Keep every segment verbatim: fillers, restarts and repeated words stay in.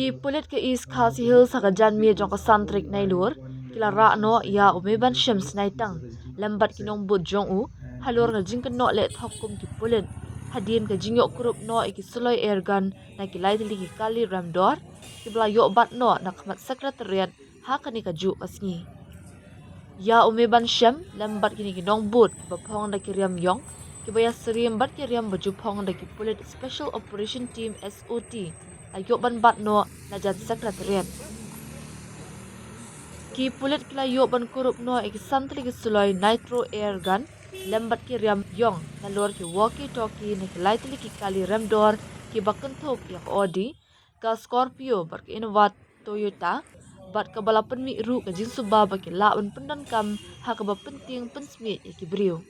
Ki pulit ka East Khasi Hills ha ka janmiet jong ka san tarik Nailur ki la rah noh ïa u Meban Shem Snaitang lem bad ki nongbud jong u halor ka jingkynnoh leh thok kum ki pulit hadien ka jingïoh kurup noh ïa ki suloi airgun na ki lai tylli ki kali remdor kiba la ïoh bat noh na khmat Secretariat ha kane kajuh ka sngi. Ïa u Meban Shem lem bad kine ki nongbud ba phong da ki riam ïong kiba ïasyriem bad ki riam ba ju phong da ki pulit Special Operation Team, SOT, la ïoh ban bat noh na jan Secretariat. Ki pulit ki la ïoh ban kurup noh ïa ki san tylli ki suloi nitro airgun lem bad ki riam ïong, nalor ki walkie-talkie na ki lai tylli ki kali remdor kiba kynthup ïa ka Audi, ka Scorpio bad ka Innova Toyota, bad kaba la pynmih ruh ka jingsuba ba ki lah ban pyndonkam ha kaba pyntieng pynsmiej ïa ki briew.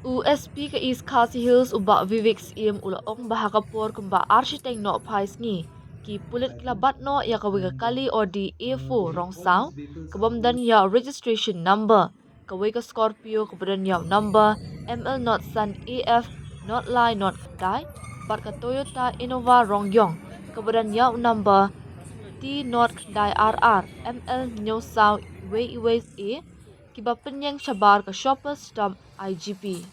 U SP ka East Khasi Hills, u Bah Vivek Syiem, u la ong ba ha ka por kumba ar shiteng nohphai sngi, ki pulit ki la bat noh ïa kawei ka kali Audi A four rong saw kaba ym don ïa u registration number, kawei ka Scorpio kaba don ïa u number M L not san A F not lai not khyndai, bad ka Toyota Innova rong ïong kaba don ïa u number T not khyndai ar ar M L hynñiew saw wei wei A, kiba pynïeng shabar ka Shoppers Stop IGP.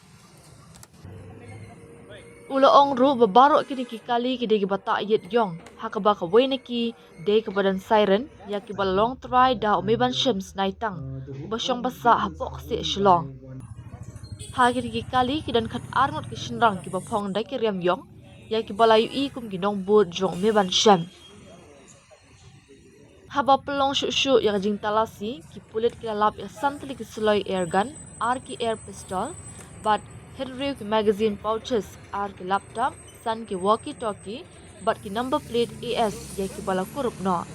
U la ong ruh ba baroh kine ki kali ki dei kiba tah ïit ïong, ha kaba kawei na ki dei kaba don siren, ïa kiba la long trai da u Meban Shem Snaitang, uba shong basa hapoh kseh Shillong. Ha kine ki kali ki don khat ar ngut ki shynrang kiba phong da ki riam ïong, ïa kiba la ïohi kum ki nongbud jong u Meban Shem. Haba pynlong shuh shuh ïa ka jingtalasi, ki pulit ki la lap ïa san tylli ki suloi airgun, ar ki air pistol, bad hynriew ki magazine pouches, ar ki laptop, san ki walkie-talkie, bad ki number plate AS ïa kiba la kurup noh.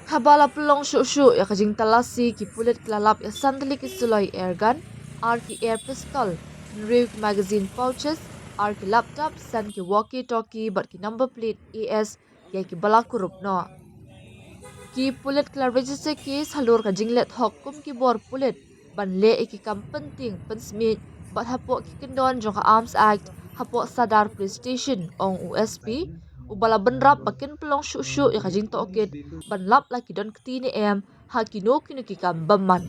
Haba la pynlong shuh shuh ïa ka jingtalasi, ki pulit ki la lap ïa san tylli ki suloi airgun, ar ki air pistol, hynriew ki magazine pouches, ar ki laptop, san ki walkie-talkie, bad ki number plate AS ïa kiba la kurup noh. Ki pulit ki la register case halor ka jingleh thok kum ki bor pulit ban leh ïa ki kam pyntieng pynsmiej bad hapoh ki kyndon jong ka Arms Act hapoh Sadar Police Station, ong u SP, uba la bynrap ba kin pynlong shuh shuh ïa ka jingtohkit ban lap la ki don kti ne em ha kino kino ki kam bymman.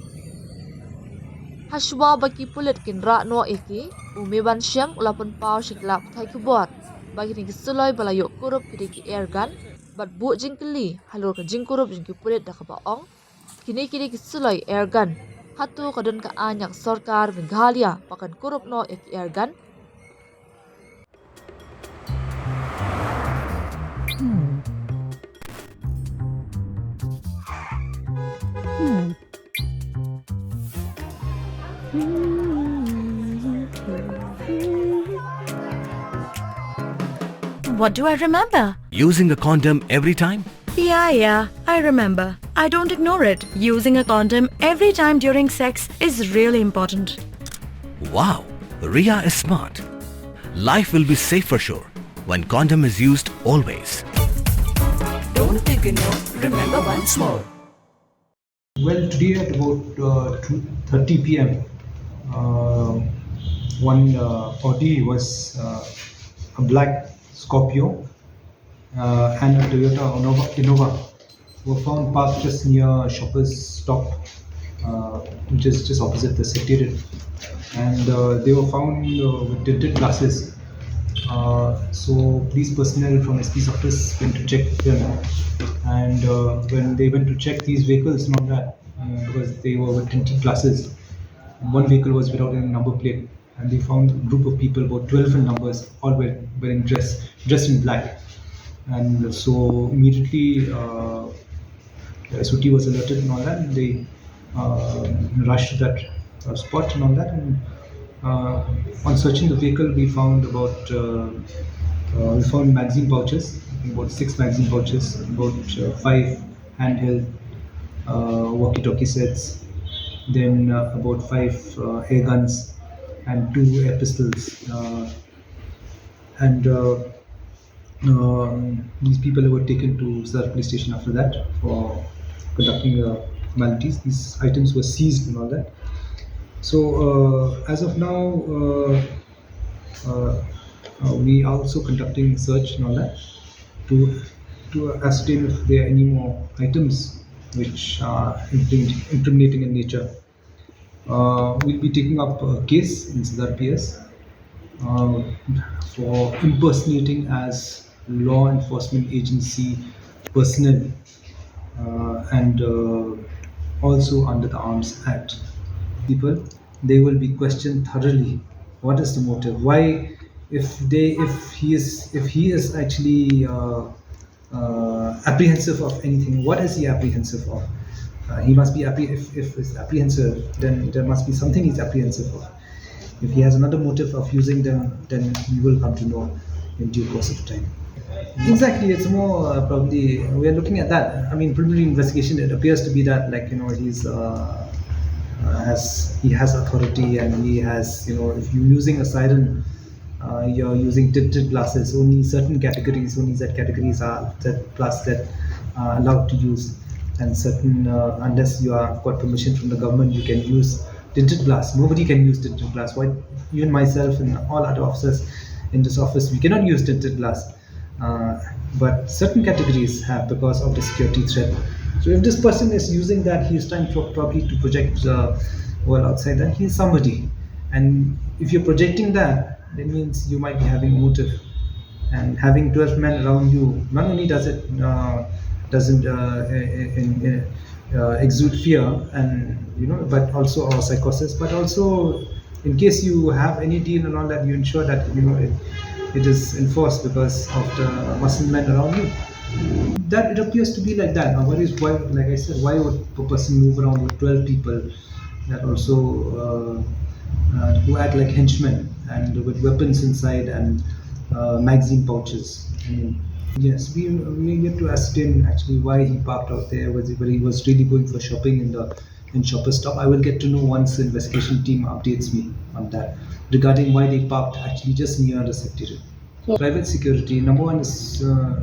Hashwa ba ki pulit kin rah noh ïa ki, u Meban Shem u la pynpaw sha ki lad pathai khubor ba kine ki suloi ba la ïoh kurup ki dei ki airgun, bad buh jingkylli halor ka jingkurup jong ki pulit da kaba ong kine ki dei ki suloi airgun. Hato ka don ka aiñ na ka sorkar Meghalaya ba kan kurup noh ïa ki airgun? What do I remember? Using a condom every time? Yeah, yeah, I remember. I don't ignore it. Using a condom every time during sex is really important. Wow, Ria is smart. Life will be safe for sure when condom is used always. Don't ignore, remember once more. Well, today at about uh, two thirty p m, uh, one uh, Audi was uh, a black Scorpio uh, and a Toyota Innova, Innova were found parked just near Shoppers Stop, uh, which is just opposite the Secretariat. And uh, they were found uh, with tinted glasses. Uh, so police personnel from S P's office went to check them. And uh, when they went to check these vehicles and all that, uh, because they were with tinted glasses, one vehicle was without any number plate. And they found a group of people, about twelve in numbers, all were wearing dress, dressed in black. And so immediately, uh, the S O T was alerted and all that, and they uh, rushed to that uh, spot and all that. And uh, on searching the vehicle, we found about uh, uh, we found magazine pouches, about six magazine pouches, about uh, five handheld uh, walkie-talkie sets, then uh, about five uh, air guns and two air pistols. Uh, and uh, um, these people were taken to Sadar Police Station after that for conducting uh, formalities. These items were seized and all that. So uh, as of now, uh, uh, Uh, we are also conducting search and all that to to ascertain if there are any more items which are incriminating in nature. Uh, we'll be taking up a case in Sadar P S uh, for impersonating as law enforcement agency personnel uh, and uh, also under the Arms Act. People, they will be questioned thoroughly. What is the motive? Why, if they, if he is, if he is actually uh, uh, apprehensive of anything, what is he apprehensive of? Uh, he must be appre- if, if it's apprehensive, then there must be something he's apprehensive of. If he has another motive of using them, then we will come to know in due course of time. Exactly, it's more uh, probably we are looking at that. I mean, preliminary investigation, it appears to be that, like, you know, he's uh, uh, has he has authority, and he has, you know, if you're using a siren, uh, you're using tinted glasses. Only certain categories, only Z categories are Z plus Z uh, allowed to use, and certain uh, unless you have got permission from the government, you can use tinted glass. Nobody can use tinted glass. Why? Even myself and all other officers in this office, we cannot use tinted glass. Uh, but certain categories have because of the security threat. So if this person is using that, he's trying to probably to project the world outside. Then he's somebody, and if you're projecting that, that means you might be having a motive. And having twelve men around you, not only does it uh, doesn't uh, in, in, uh, exude fear, and you know, but also our psychosis, but also in case you have any deal and all that, you ensure that, you know, it, it is enforced because of the muscle men around you. That it appears to be like that. Now, what is why? Like I said, why would a person move around with twelve people that also uh, uh, who act like henchmen and with weapons inside and uh, magazine pouches? I mean, yes, we we are yet to ascertain actually why he parked out there. Whether he was really going for shopping in the in Shoppers Stop. I will get to know once the investigation team updates me on that regarding why they parked actually just near the secretariat. So private security, number one is uh,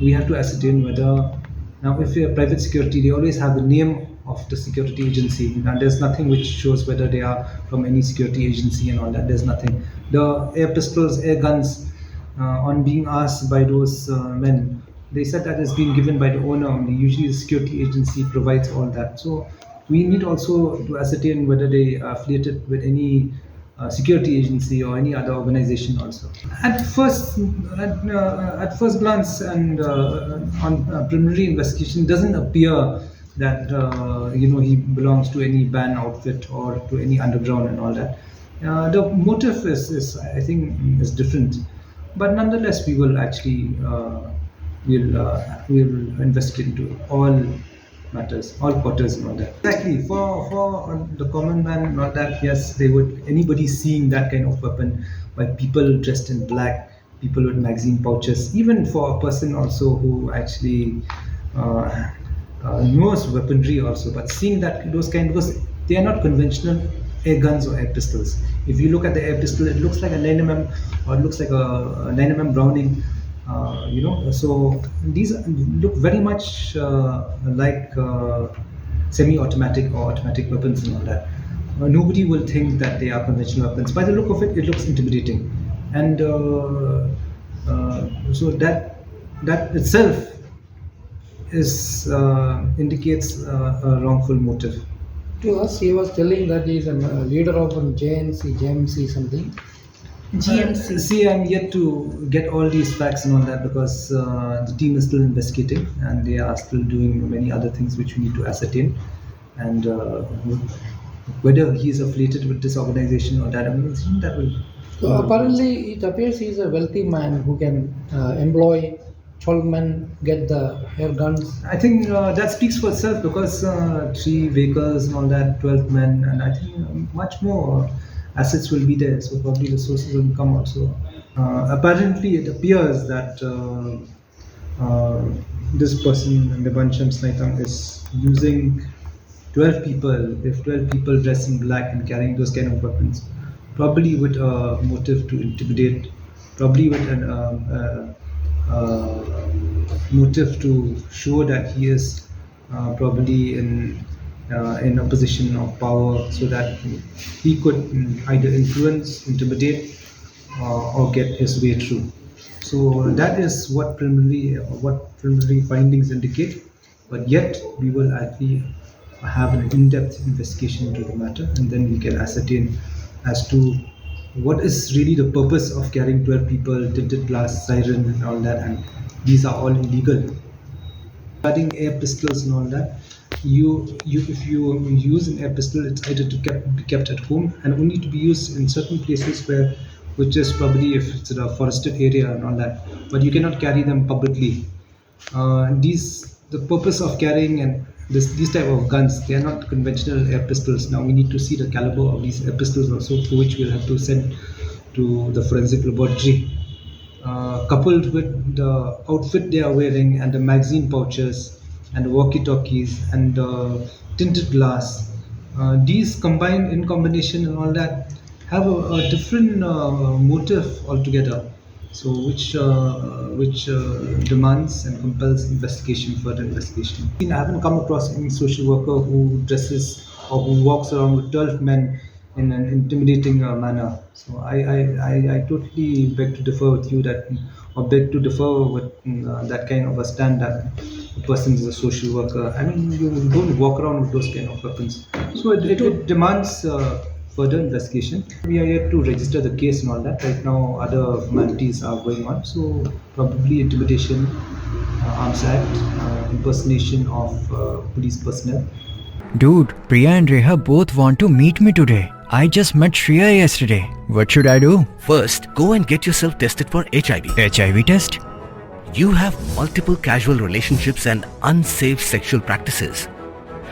we have to ascertain whether now if we have private security, they always have the name of the security agency. Now there's nothing which shows whether they are from any security agency and all that. There's nothing. The air pistols, air guns, uh, on being asked by those uh, men, they said that is being given by the owner only. Usually the security agency provides all that. So we need also to ascertain whether they are affiliated with any uh, security agency or any other organization also. At first, at, uh, at first glance and uh, on uh, preliminary investigation, doesn't appear that uh, you know, he belongs to any band outfit or to any underground and all that. Uh, the motive is, is, I think, is different, but nonetheless, we will actually uh, we'll uh, we'll investigate into all matters, all quarters and all that. Exactly. For for uh, the common man and all that, yes, they would, anybody seeing that kind of weapon by people dressed in black, people with magazine pouches, even for a person also who actually uh, uh, knows weaponry also, but seeing that those kind, because they are not conventional air guns or air pistols. If you look at the air pistol, it looks like a nine mm or it looks like a, a nine mm Browning. Uh, you know, so these look very much uh, like uh, semi-automatic or automatic weapons and all that. Uh, nobody will think that they are conventional weapons. By the look of it, it looks intimidating, and uh, uh, so that that itself is uh, indicates uh, a wrongful motive. To us, he was telling that he is a uh, leader of a J N C, J M C something. G M C. Uh, see, I'm yet to get all these facts and all that because uh, the team is still investigating and they are still doing many other things which we need to ascertain. And uh, whether he is affiliated with this organization or that organization, that will. So apparently, it appears he is a wealthy man who can uh, employ twelve men, get the air guns. I think uh, that speaks for itself because uh, three vehicles and all that, twelve men, and I think much more assets will be there. So probably the sources of income also. Uh, apparently, it appears that uh, uh, this person, Nibansham Snaithang, is using twelve people, if twelve people dressed in black and carrying those kind of weapons, probably with a motive to intimidate, probably with an um, uh, uh, motive to show that he is uh, probably in uh, in a position of power, so that he could mm, either influence, intimidate, uh, or get his way through. So that is what preliminary, uh, what preliminary findings indicate. But yet, we will actually have an in-depth investigation into the matter, and then we can ascertain as to what is really the purpose of carrying twelve people, tinted glass, siren, and all that. And these are all illegal. Regarding air pistols and all that, you you if you use an air pistol, it's either to kept, be kept at home and only to be used in certain places where, which is probably if it's a forested area and all that. But you cannot carry them publicly. Uh, these the purpose of carrying and this these type of guns, they are not conventional air pistols. Now we need to see the caliber of these air pistols also, for which we'll have to send to the forensic laboratory. Uh, coupled with the outfit they are wearing and the magazine pouches and the walkie-talkies and the tinted glass, uh, these combined in combination and all that have a, a different uh, motive altogether. So which uh, which uh, demands and compels investigation, further investigation. I haven't come across any social worker who dresses or who walks around with twelve men in an intimidating uh, manner. So I, I, I, I totally beg to differ with you that, or beg to differ with mm, uh, that kind of a stand that a person is a social worker. I mean, you don't walk around with those kind of weapons. So it, it, it demands uh, further investigation. We are yet to register the case and all that. Right now, other formalities are going on. So probably intimidation, uh, Arms Act, uh, impersonation of uh, police personnel. Dude, Priya and Reha both want to meet me today. I just met Shreya yesterday. What should I do? First, go and get yourself tested for H I V. H I V test? You have multiple casual relationships and unsafe sexual practices.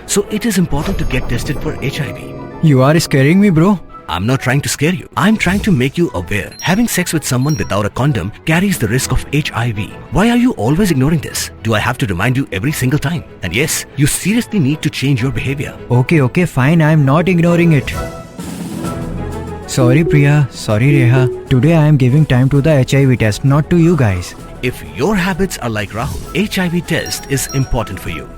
So it is important to get tested for H I V. You are scaring me, bro. I'm not trying to scare you. I'm trying to make you aware. Having sex with someone without a condom carries the risk of H I V. Why are you always ignoring this? Do I have to remind you every single time? And yes, you seriously need to change your behavior. Okay, okay, fine. I am not ignoring it. Sorry, Priya. Sorry, Reha. Today I am giving time to the H I V test, not to you guys. If your habits are like Rahul, H I V test is important for you.